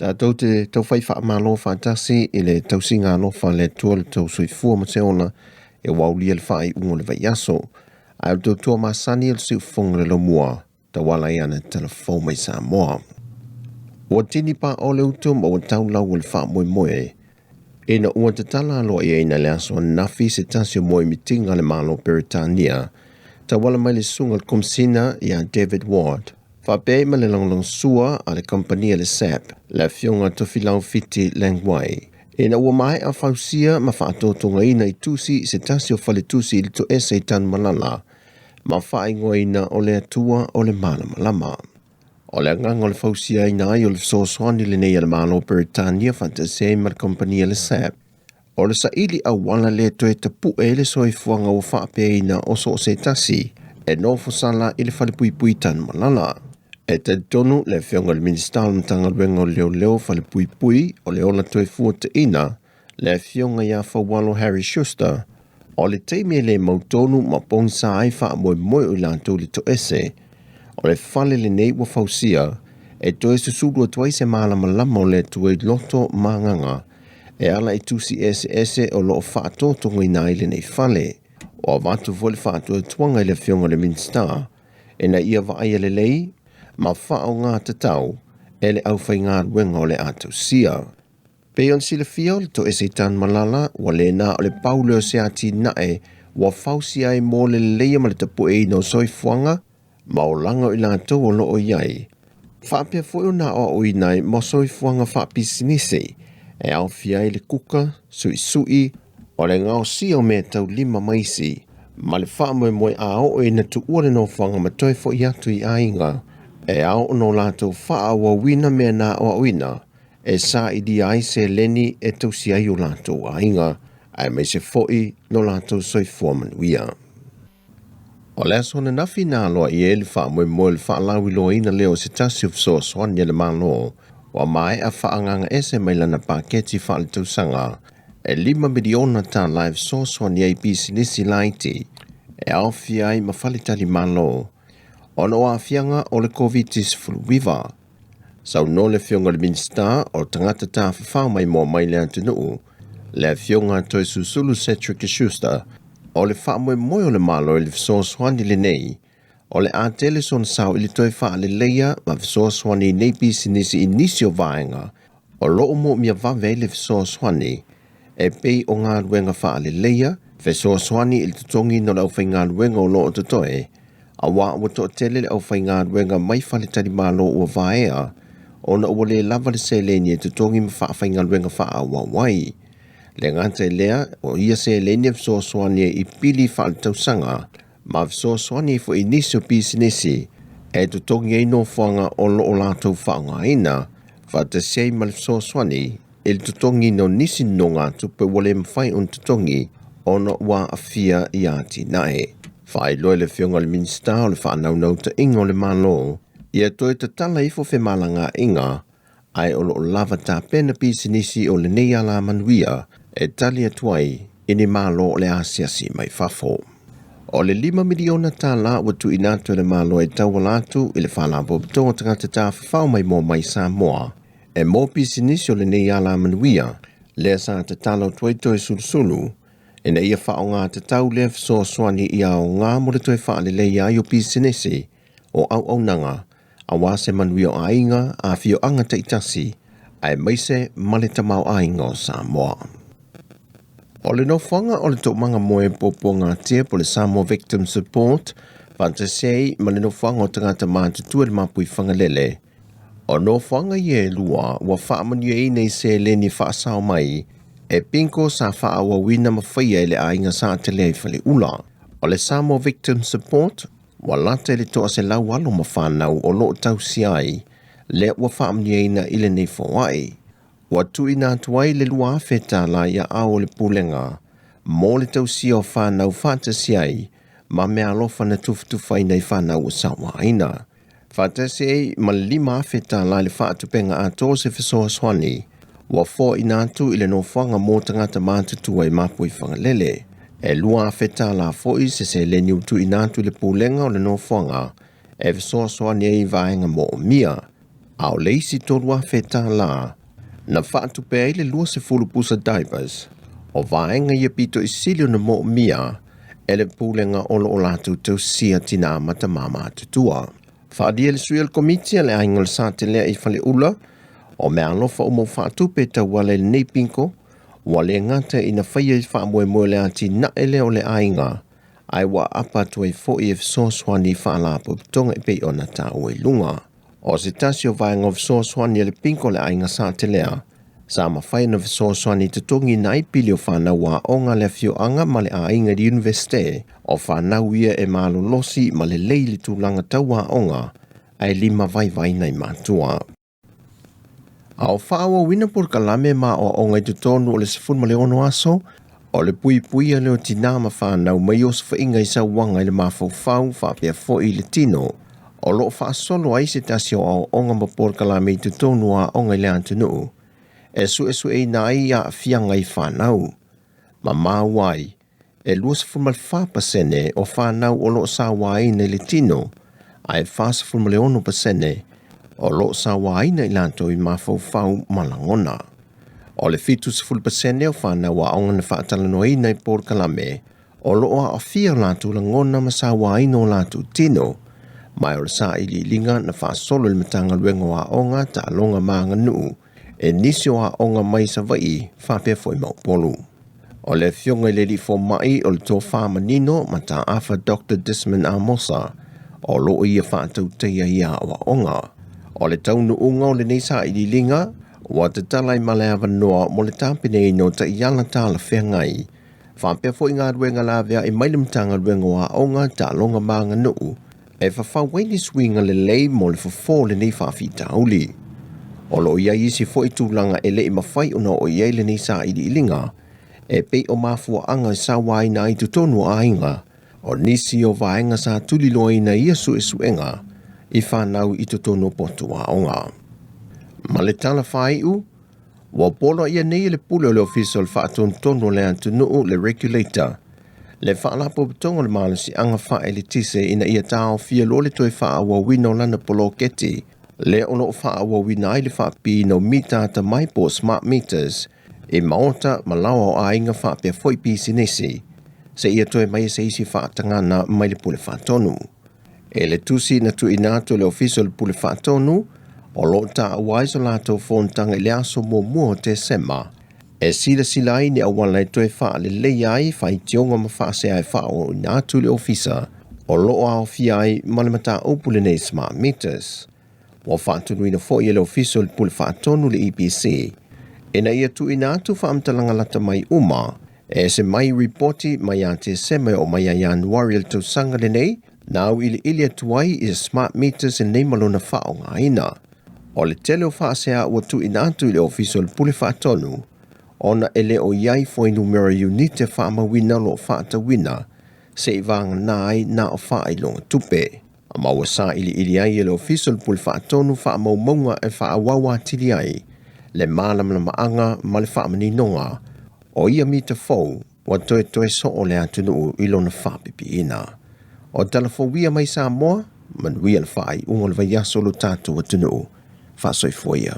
Tatou te taufai faamalo faatasi i le tausiga alofa a le Atua le tou soifua ma se ola e ua aulia le faaiuga o le vaiaso. Ae o le tautua masani o le siufofoga o le laumua tauala ai ana talafou mai Samoa. Ua tini paʻo le utu ma ua tau lau o le faamoemoe ina ua tatala aloaiaina i le aso ananafi se tasi o moemitiga a le Malo o Peretania tauala mai le susuga i le Komesina ia David Ward faapea ai ma le lagolagosua a le kamupani a le SAP, le Afioga Tofilau Fiti Langwai. Ina ua maea fausia ma faatotogaina i tusi se tasi o faletusi i le toese i Tanumalala ma faaigoaina o le Atua o le Malamalama. O le agaga o le fausiaina ai o le fesoasoani lenei a le Malo o Peretania faatasi ai ma le kamupani a le SAP, o le saili auala lea toe tapu'e ai le soifuaga ua faapeaina o so o se tasi e nofo sala i le falepuipui Tanumalala. E talitonu le Afioga i le Minisita o le Matagaluega o Leoleo, Falepuipui o le Ola Toefuataiina, le Afioga ia Faualo Harry Schuster, o le taimi e le mautonu ma pogisa ai faamoemoe o i latou i le toese o le fale lenei ua fausia e toe susulu atu ai se malamalama o le Atua i loto ma agaga e ala i tusi eseese o lo o faatotogaina ai lenei fale. Ua avatu foi le faatuatuaga i le Afioga i le Minisita ina ia vaaia lelei ma faaaoga tatau e le aufaigaluega o le a tausia. Pei ona silafia o le toese i Tanumalala, ua le na o le pau lea o se atinae ua fausia ai mo le leleia ma le tapueina o soifuaga ma olaga o i latou o lo o i ai, faapea foi ona aoaoina ai mo soifuaga faapisinisi e aofia ai le kuka, suisui, o le gaosia o meataulima ma isi, ma le faamoemoe a oo ina tuua le nofoaga ma toe foi atu i aiga e ao ona o latou faaauauina mea na aoaoina e sailia ai seleni e tausi ai o latou aiga aemaise foi lo latou soifua manuia. O le aso ananafi na aloaia ai le faamoemoe o le faalauiloaina lea o se tasi o fesoasoani a le Malo ua maea faaagagaese mai lana paketi faaletausaga e $5 miliona tala e fesoasoani ai pisinisi laiti e aofia ai ma faletalimalo ona o aafiaga o le Koviti-19. Saunoa le Afioga i le Minisita o Tagata Tafafao Maimoa mai le atunuu, le Afioga Toesusulu Cedric Schuster, o le faamoemoe o le Malo i le fesoasoani lenei, o le a tele sona sao i le toe faaleleia ma fesoasoani i nei pisinisi i nisi o vaega o lo o moomia vave ai le fesoasoani e pei o galuega faaleleia, fesoasoani i le totogiina o le aufaigaluega o lo o totoe, auā ua toatele le aufaigaluega mai faletalimalo ua vaea ona ua le lava le seleni e totogi ma faafaigaluega faaauau ai. Le gata i lea, o ia seleni e fesoasoani ai i pili faaletausaga ma fesoasoani ai foi i nisi o pisinisi e totogi ai nofoaga o lo o latou faaaogaina, faatasi ai ma le fesoasoani i le totogiina o nisi nonogatupe ua le mafai ona totogi ona ua aafia i atinae. Faailoa e le Afioga i le Minisita o le Faanaunautai o le Malo ia toe tatala ifo femalagaaiga ae o lo o lava tapena pisinisi o lenei alamanuia e tali atu ai i ni malo o le asiasi mai fafo. O le $5 miliona tala ua tuuina atu e le Malo e tauala atu i le Faalapotopotoga o Tagata Tafafao Maimoa mai Samoa e mo pisinisi o lenei alamanuia lea sa tatalo atu ai Toesulusulu ina ia faaaoga tatau lea fesoasoani i aoga mo le toe faaleleia ai o pisinisi o auaunaga aua se manuia o aiga, afioaga taitasi, aemaise ma le tamaoaiga o Samoa. O le nofoaga o le toomaga moe puapuagatia po o le Samoa Victim Support faatasi ai ma le nofoaga o tagata matutua i le Mapuifagalele. O nofoaga ia e lua ua faamanuiaina i seleni faasao mai e bingo sa faaauauina ma faia e le aiga Satelea i Faleula. O le Samoa Victim Support ua lata i le 100 alo ma fanau o lo o tausia ai lea ua faamanuiaina i lenei foai. Ua tuuina atu ai le $2,000 i aao o le Pulega mo le tausia o fanau faatasi ai ma meaalofa na tufatufaina i fanau ua sauaina. Faatasi ai ma le $5,000 i le faatupenga atoa o se fesoasoani ua foaina atu i le nofoaga mo tagata matutua i Mapuifagalele. E $2,000 foi se seleni ua tuuina atu i le Pulega o le nofoaga e fesoasoani ai i vaega moomia. A o le isi $3,000 na faatupe ai le 20 pusa diapers, o vaega ia pito i sili ona moomia e le pulega o lo o latou tausia tinā ma tamā matutua. Faaalia e le sui o le Komiti a le Aiga o le Satelea i Faleula, o meaalofa uma ua faatupe e tauala i lenei piko, ua le gata ina faia i faamoemoe o le atinae lea o le aiga, ae ua aapa atu ai foi e fesoasoani i faalapotopotoga e pei ona taua i luga. O se tasi o vaega o fesoasoani a le piko a le Aiga Satelea, sa mafai ona fesoasoani i totogiina ai pili o fanau aoga a le afioaga ma le aiga i le Iunivesite, o fanau ia e malolosi ma lelei i le tulaga tau aoga, ae lima vaivai nai matua. A o faaauauina polokalame ma aoaoga i totonu o le 16 aso, o le puipuia lea o tinā ma fanau mai osofaiga i sauaga i le mafaufau faapea foi i le tino, o lo o faasolo ai se tasi o aoaoga ma polokalame i totonu o aoga i le atunuu e suesueina ai aafiaga i fanau. Ma maua ai, e 24% o fanau o lo o sauaina i le tino, ae 46% o lo o sauaina i latou i mafaufau ma lagona. O le 70% o fanau aoga na faatalanoaina i polokalame o lo o aafia o latou lagona ma sauaina o latou tino, ma o le sailiiliga na faasolo i le Matagaluega o Aoga, Taaloga ma Aganuu e nisi o aoga mai Savaii faapea foi ma Upolu. O le afioga i le alii fomai o le tofa manino mataafa Dr. Desmond Amosa o lo o ia faatautaia ia aoaoga. O le taunuuga o lenei sailiiliga ua tatala ai ma le avanoa mo le tapenaina o taiala talafeagai faapea foi galuega laveai mai le Matagaluega o Aoga, Taaloga ma Aganuu e fafau ai ni suiga lelei mo le fofo o lenei faafitauli. O lo o i ai isi foi tulaga e le i mafai ona oo i ai lenei sailiiliga, e pei o mafuaaga e sauaina ai totonu o aiga, o nisi o vaega sa tuliloaina i ia suesuega i fanau i totonu o potu aoga. Ma le tala faaiu, Ua poloaia nei e le Pule o le Ofisa o le Faatonutonu o le Atunuu, le Regulator, le Faalapotopotoga o le Malosiaga Faaeletise ina ia taofia loa le toe faaauauina o lana poloketi lea o lo o faaauauina ai le faapipiina o mita atamai po o smart meters i maota ma laoa o aiga faapea foi pisinisi seia toe maia se isi faatagana mai le Pule Faatonu. E le tusi na tuuina atu e le Ofisa o le Pule Faatonu, o lo o taua ai so latou fonotaga i le aso muamua o Tesema, e silasila ai ni auala e toe faaleleia ai faitioga ma faasea e faaooina atu i le Ofisa o lo o aofia ai ma le mataupu lenei Smart Meters. Ua faatunuina foi e le Ofisa o le Pule Faatonu le EPC ina ia tuuina atu faamatalaga lata mai uma e ese mai ripoti mai ia Tesema e oo mai ia Ianuari o le tausaga lenei na auiliili atu ai i smart meters lenei ma lona faaaogaina. O le tele o faasea ua tuuina atu i le Ofisa o le Pule Faatonu ona e le o i ai fuainumera iunite faamauina o lo o faatauina seivagana ai na o faailoga tupe. Ma ua sailiili ai e le Ofisa o le Pule Faatonu faamaumauga e faaauau atili ai le malamalamaaga ma le faamaninoga o ia mita fou ua toetoe soo le atunuu i lona faapipiina. O tala fou ia mai Samoa, manuia le faaiuga o le vaiaso o lo tatou atunuu. Faasoifua ia.